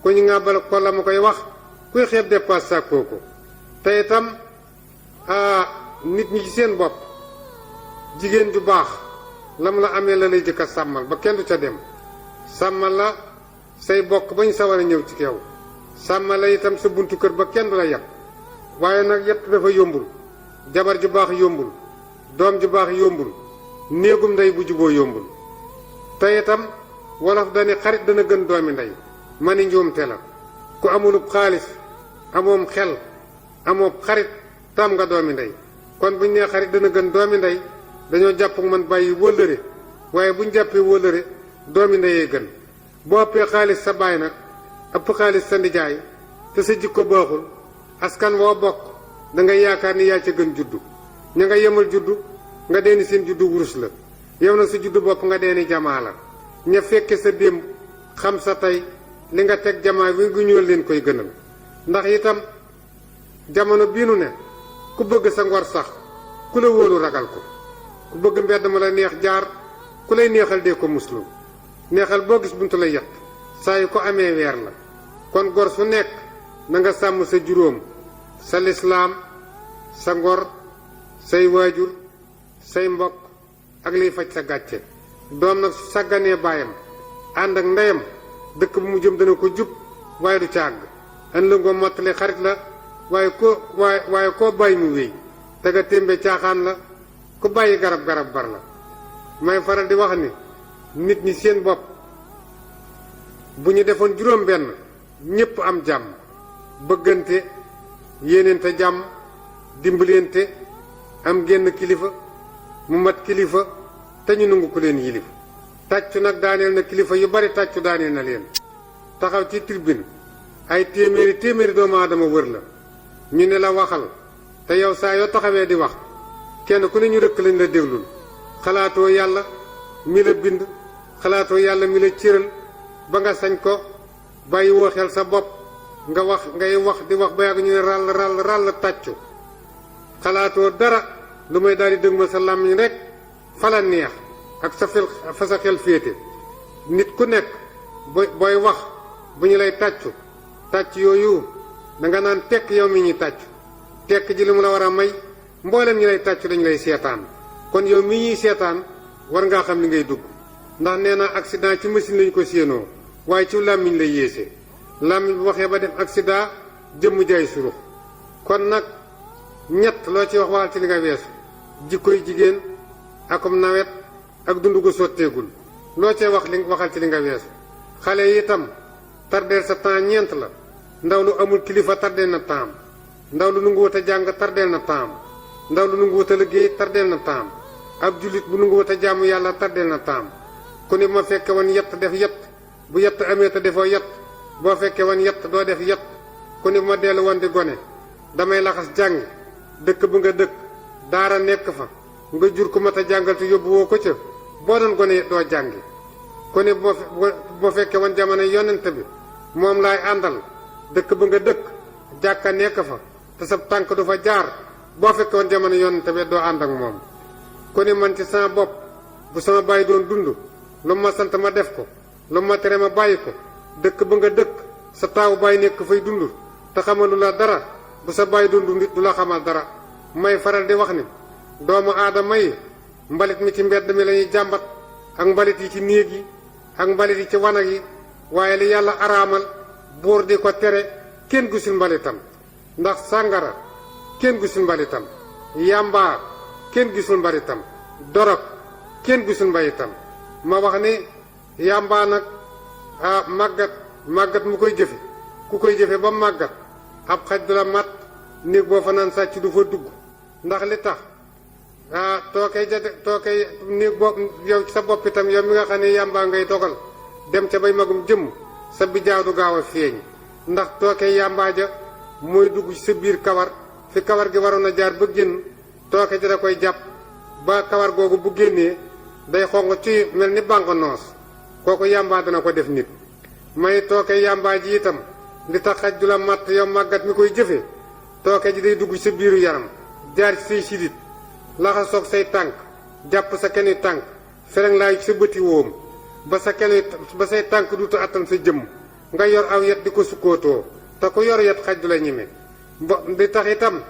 A: ku ñu ngàbbal ko la ma koy wax kuy xeeb dépasse sàkkoo ko te itam nit ñi ci seen bopp jigéen ju baax lam la amee la lay jëkk a sàmmal ba kenn du ca dem sàmmal la say bokk bañ sawar a ñëw ci yow sàmmal la itam sa buntu kër ba kenn du la yàpp waaye nag yett dafa yombul jabar ju baax yombul doom ju baax yombul néegum ndey bu juboo yombul te itam wolof dani xarit dana gën doomi ndey mani njuumte la ku amulub xaalis amoom xel amoo xarit tam nga doomi ndey kon buñ nee xarit dana gën doomi ndey dañoo jàpp man bàyyi wóllëre waaye buñ jàppee wóllëre doomi ndeyee gën boo ëppee xaalis sa baay nag ëpp xaalis sa ndijaay te sa jikko baaxul askan woo bokk da nga yaakaar ni yaa ca gën juddu ña nga yemal juddu nga deeni seen juddu wurus la yow nag sa juddu bopp nga deeni jamaa la ña fekke sa démb xam sa tey li nga teg jamaa wi ngu ñuul leen koy gënal ndax itam jamono bii nu ne ku bëgg sa ngor sax ku la wóolu ragal ko ku bëgg mbedd ma la neex jaar ku lay neexal dee ko muslu neexal boo gis buntu la yett saa yu ko amee weer la kon gor su nekk na nga sàmm sa juróom sa lislaam sa ngor say waajur say mbokk ak liy faj sa gàcce doom nag su sàgganee baayam ànd ak ndeyam dëkk bu mu jëm dana ko jub waaye du càgg an la ngoo mottali xarit la waaye koo bàyyi mu wéy te nga témbe caaxaan la ku bàyyi garab bar la may faral di wax ni nit ñi seen bopp bu ñu defoon juróom benn ñépp am jàmm bëggante yéeneente jàmm dimbalante am génn kilifa mu mat kilifa te ñu nangu ko leen yilif tàccu nag daaneel na kilifa yu bari tàccu daaneel na leen taxaw ci tribune ay téeméeri doomu aadama wër la ñu ne la waxal te yow saa yoo taxawee di wax kenn ku ne ñu rëkk lañ la déglul xalaatoo yàlla mi la bind xalaatoo yàlla mi la cëral ba nga sañ ko bàyyi woo xel sa bopp nga wax ngay wax di wax ba yàgg ñu ne ràll tàccu xalaatoo dara lu may daal di dëgmal sa làmmiñ rek fala neex ak fa sa xel féete nit ku nekk booy wax bu ñu lay tàcc yooyu danga naan tekk yow mi ñuy tàccu tekk ji li mu la war a may mboolem ñi lay tàccu dañu lay seetaan kon yow mi ñuy seetaan war ngaa xam li ngay dugg ndax nee na accident ci machine lañu ko séenoo waaye ci làmmiñ la yéese làmmiñ bu waxee ba def accident jëmm jaay surux kon nag ñett loo ci wax waxal ci li nga weesu jikkoy jigéen akum nawet ak dund gu sotteegul loo cee waxal ci li nga weesu xale yi itam tardeel sa temps ñeent la ndaw lu amul kilifa tardeel na temps ndaw lu nangu wut a jàng tardeel na temps ndaw lu nangu wut a liggéey tardeel na temps ab jullit bu nangu wut a jaamu yàlla tardeel na temps ku ne ma fekke woon yett def yett bu yett amee te defoo yett boo fekkee woon yett doo def yett ku ne ma dellu woon di gone damay laxas jàngi dëkk bu nga dëkk daara nekk fa nga jur ku mat a jàngal te yóbbu woo ko ca boo doon gone doo jàngi ku ne boo fekkee woon jamono yonent bi moom laay àndal dëkk ba nga dëkk jàkka nekk fa te sa tànk du fa jaar boo fekkee woon jamono yonent bi doo ànd ak moom ku ne man ci sama bopp bu sama bàyyi doon dund lu ma sant ma def ko lu ma tere ma bàyyi ko dëkk ba nga dëkk sa taawu bàyyi nekk fay dund te xamalu la dara bu sa bàyyi doon dund du la xamal dara may faral di wax ni doomu aadama yi mbalit mi ci mbedd mi lañuy jàmbat ak mbalit yi ci néeg yi ak mbalit yi ci wanag yi waaye li yàlla araamal buur di ko tere kenn gisul mbalitam ndax sàngara kenn gisul mbalitam yàmbaa kenn gisul mbalitam dorog kenn gisul mbalitam ma wax ni yàmbaa nag màggat mu koy jëfe ku koy jëfe ba màggat ab xaj du la mat néeg boo fa naan sàcc du fa dugg ndax li tax tookay néeg bopp yow sa bopp itam yow mi nga xam ne yàmbaa ngay dogal dem ca bay magum jëmm sa bijaaw du gaaw a feeñ ndax tookay yàmbaa ja mooy dugg ci sa biir kawar fi kawar gi waroon a jaar ba génn tooke ji da koy jàpp ba kawar googu bu génnee day xong ci mel ni bànq noos kooku yàmbaa dana ko def nit may tooke yàmbaa ji itam li tax xaj du la matt yow màggat mi koy jëfee tooke ji day dugg ci sa biiru yaram jaar ci say sidit laxasoog say tànk jàpp sa keni tànk fereng laay ci sa bëti wóom ba say tànk duutu attan sa jëmm nga yor aw yet di ko sukkootoo te ku yor yet xaj du la ñime di tax itam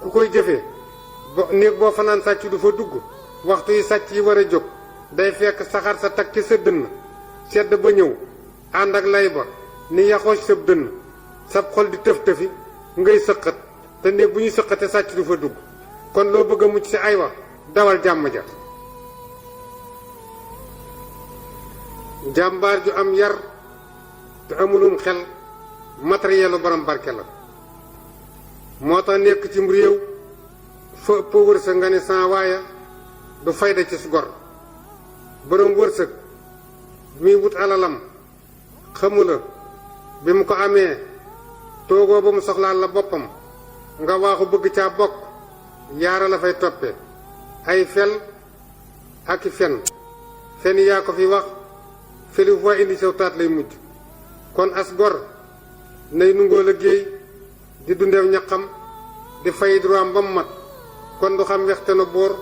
A: ku koy jëfee néeg boo fanaan sàcc du fa dugg waxtu yi sàcc yi war a jóg day fekk saxaar sa tag ci sa dënn sedd ba ñëw ànd ak lay ba ni yaxoo ci sa dënn sab xol di tëf-tëfi ngay sëqat te néeg bu ñuy sëqate sàcc du fa dugg kon loo bëgg a mucc ci ay wax dawal jàmm ja jàmbaar ju am yar te amulum xel matérielu borom barke la moo tax nekk ci réew fa ëpp wërsëg nga ne sans waaye du fayda ci gor borom wërsëg muy wut alalam xamula bi mu ko amee toogoo ba mu soxlaal la boppam nga waaxu bëgg caa bokk yaara la fay toppe ay fel ak i fen yaa ko fi wax feli foo indi saw taat lay mujj kon as gor nay nungoo liggéey di dundeew ñaqam di fay droit ba mu mat kon du xam wexte na boor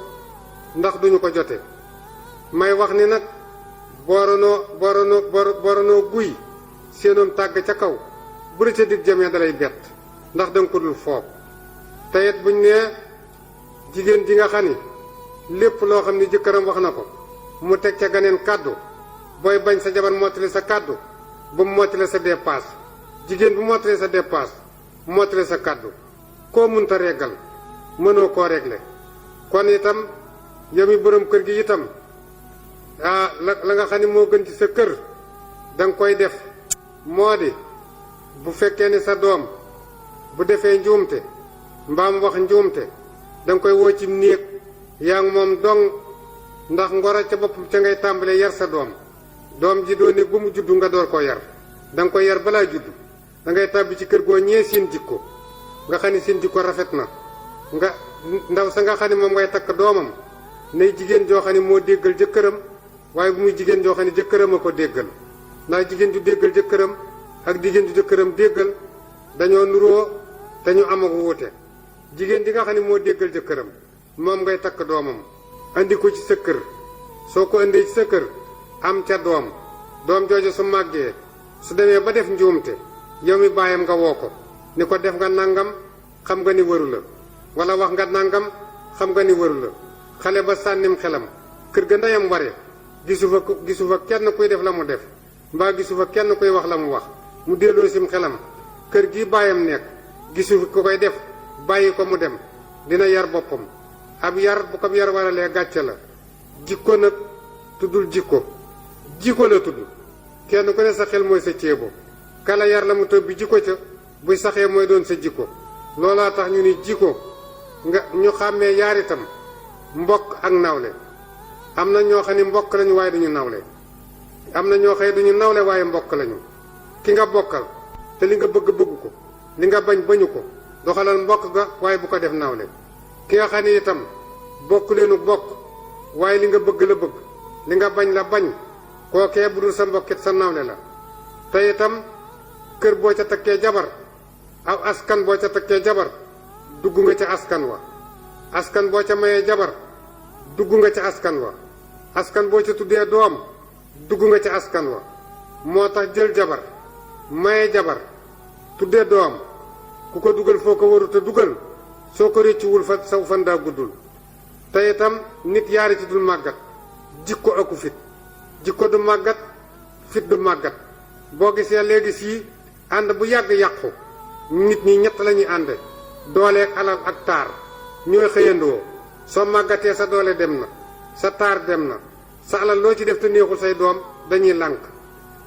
A: ndax duñu ko jote may wax ni nag booronoo guy seenoom tàgg ca kaw bu la ca dig jamee dalay bett ndax danga ko dul foog teyet buñ nee jigéen ji nga xam ni lépp loo xam ni jëkkëram wax na ko mu teg ca ganeen kàddu booy bañ sa jabar mottali sa kàddu ba mu mottali sa dépasse jigéen bu mottali sa dépasse mottali sa kàddu koo munta reggal mënoo koo réglé kon itam yow mi borom kër gi itam la nga xam ne moo gën ci sa kër danga koy def moo di bu fekkee ni sa doom bu defee njuumte mbaam wax njuumte danga koy woo ci néeg yaa ngi moom dong ndax ngoro ca boppam ca ngay tàmbalee yar sa doom ji doo néeg ba mu juddu nga door koo yar danga koy yar balaa juddu dangay tàbbi ci kër goo ñee seen jikko nga xam ne seen jikko rafet na nga ndaw sa nga xam ne moom ngay takk doomam nay jigéen joo xam ne moo déggal jëkkëram waaye bu muy jigéen joo xam ne jëkkëram a ko déggal ndax jigéen ju déggal jëkkëram ak jigéen ju jëkkëram déggal dañoo nuroo te ñu am ak wuute jigéen ji nga xam ne moo déggal jëkkëram moom ngay takk doomam andi ko ci sa kër soo ko indee ci sa kër am ca doom jooju su màggee su demee ba def njuumte yow mi bàyyam nga woo ko ni ko def nga nangam xam nga ni waru la wala wax nga nangam xam nga ni waru la xale ba sànnim xelam kër ga ndeyam ware gisu fa kenn kuy def la mu def mbaa gisu fa kenn kuy wax la mu wax mu delloo sim xelam kër gi bàyyam nekk gisu ko koy def bàyyi ko mu dem dina yar boppam ab yar bu ko yar waralee gàcce la jikko nag tuddul jikko la tudd kenn ku ne sa xel mooy sa ceebo kala yar la mu tëb jikko ca buy saxee mooy doon sa jikko loolaa tax ñu ni jikko nga ñu xàmmee yaar itam mbokk ak nawle am na ñoo xam ne mbokk lañu waaye duñu nawle am na ñoo xam ne duñu nawle waaye mbokk lañu ki nga bokkal te li nga bëgg ko li nga bañ bañu ko doxalal mbokk ga waaye bu ko def nawle ki nga xam ne itam bokk leenu bokk waaye li nga bëgg la bëgg li nga bañ la bañ kookee bu dul sa mbokkit sa nawle la te itam kër boo ca takkee jabar aw askan boo ca takkee jabar dugg nga ca askan wa askan boo ca mayee jabar dugg nga ca askan wa askan boo ca tuddee doom dugg nga ca askan wa moo tax jël jabar maye jabar tuddee doom ku ko dugal foo ko warut a dugal soo ko réccuwul fa saw fan daa guddul te itam nit yaari ci dul màggat jikko aku fit jikko du màggat fit du màggat boo gisee léegi sii ànd bu yàgg yàqu nit ñi ñett lañuy ànde doole ak alal ak taar ñooy xëyandoo soo màggatee sa doole dem na sa taar dem na sa alal loo ci def te neexul say doom dañuy lànk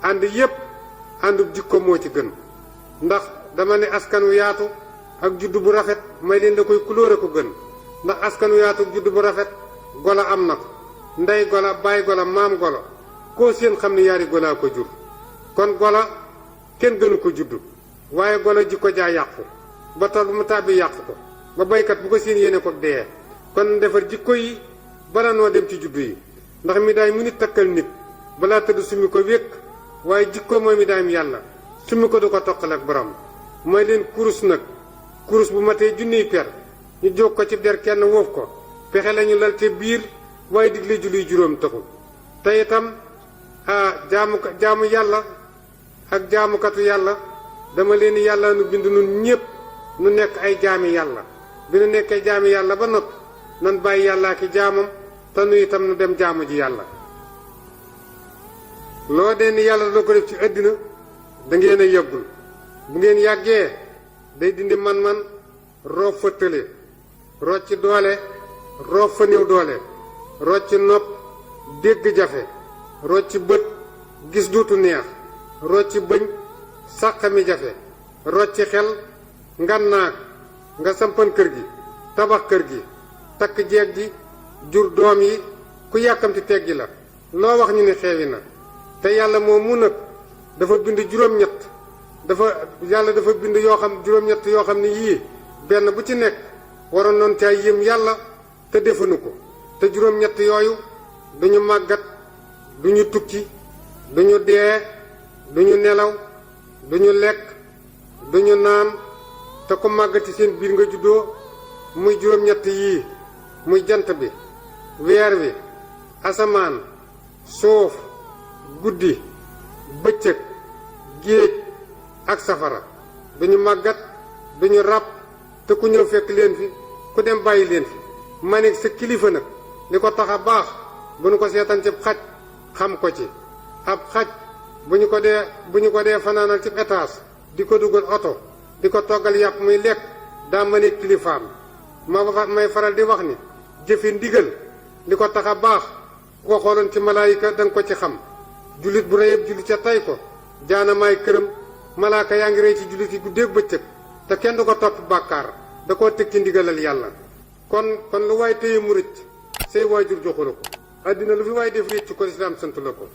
A: ànd yépp àndub jikko moo ci gën ndax dama ne askan wu yaatu ak juddu bu rafet may leen da koy kulóore ko gën ndax askan wu yaatu ak juddu bu rafet golo am na ko ndey golo baay golo maam golo koo seen xam ne yaari golaa ko jur kon golo kenn gënu ko juddu waaye golo jikko jaa yàqu ba tool bu mu tàbbi yàqu ko ba baykat bu ko seen yéene ko dee kon defar jikko yi bala noo dem ci juddu yi ndax mi daay mu nit takkal nit balaa tëdd summi ko wékk waaye jikko mooy mi daayam yàlla summi ko du ko toqale ak borom mooy leen kurus nag kurus bu matee junniy per ñu jóg ko ci der kenn woof ko pexe lañu lal te biir waaye digle julli juróom taxul te itam jaamu yàlla ak jaamukatu yàlla dama leen yàlla nu bind nun ñépp nu nekk ay jaami yàlla bi nu nekkee jaami yàlla ba noppi nan bàyyi yàllaa ki jaamam te nu itam nu dem jaamu ji yàlla loo dee ni yàlla doo ko def ci àddina da ngeen a yëggul bu ngeen yàggee day dindi man-man roof fa tële rocc doole roof fa néew doole rocc nopp dégg jafe rocc bët gis duutu neex rocc bëñ sàq mi jafe rocci xel ngannaak nga sampan kër gi tabax kër gi takk jeeg ji jur doom yi ku yàkkamti teggi la loo wax ñu ne xeewi na te yàlla moom mu nag dafa bind juróom-ñett yàlla dafa bind yoo xam juróom-ñett yoo xam ne yii benn bu ci nekk waroon noon caay yëm yàlla te defuñu ko te juróom-ñett yooyu duñu màggat duñu tukki duñu dee duñu nelaw duñu lekk duñu naan te ku màggati seen biir nga juddoo muy juróom-ñett yii muy jant bi weer wi asamaan suuf guddi bëccëg géej ak safara duñu màggat duñu ràpp te ku ñëw fekk leen fi ku dem bàyyi leen fi ma ne sa kilifa nag li ko tax a baax bu ñu ko seetaan ci xaj xam ko ci ab xaj bu ñu ko dee fanaanal ci étage di ko dugal oto di ko toggal yàpp muy lekk daa ma ne kilifaam may faral di wax ni jëfe ndigal li ko tax a baax ku ko xooloon ci malaayika danga ko ci xam jullit bu rëyëb jullit ca tay ko jaanamaay këram malaaka yaa ngi rëy ci jullit yi guddeeg bëccëg te kenn du ko topp bàkkaar da koo teg ci ndigalal yàlla kon lu waay téye mu rëcc say waajur joxu la ko àddina lu fi waay def réccu ko lislaam sant la ko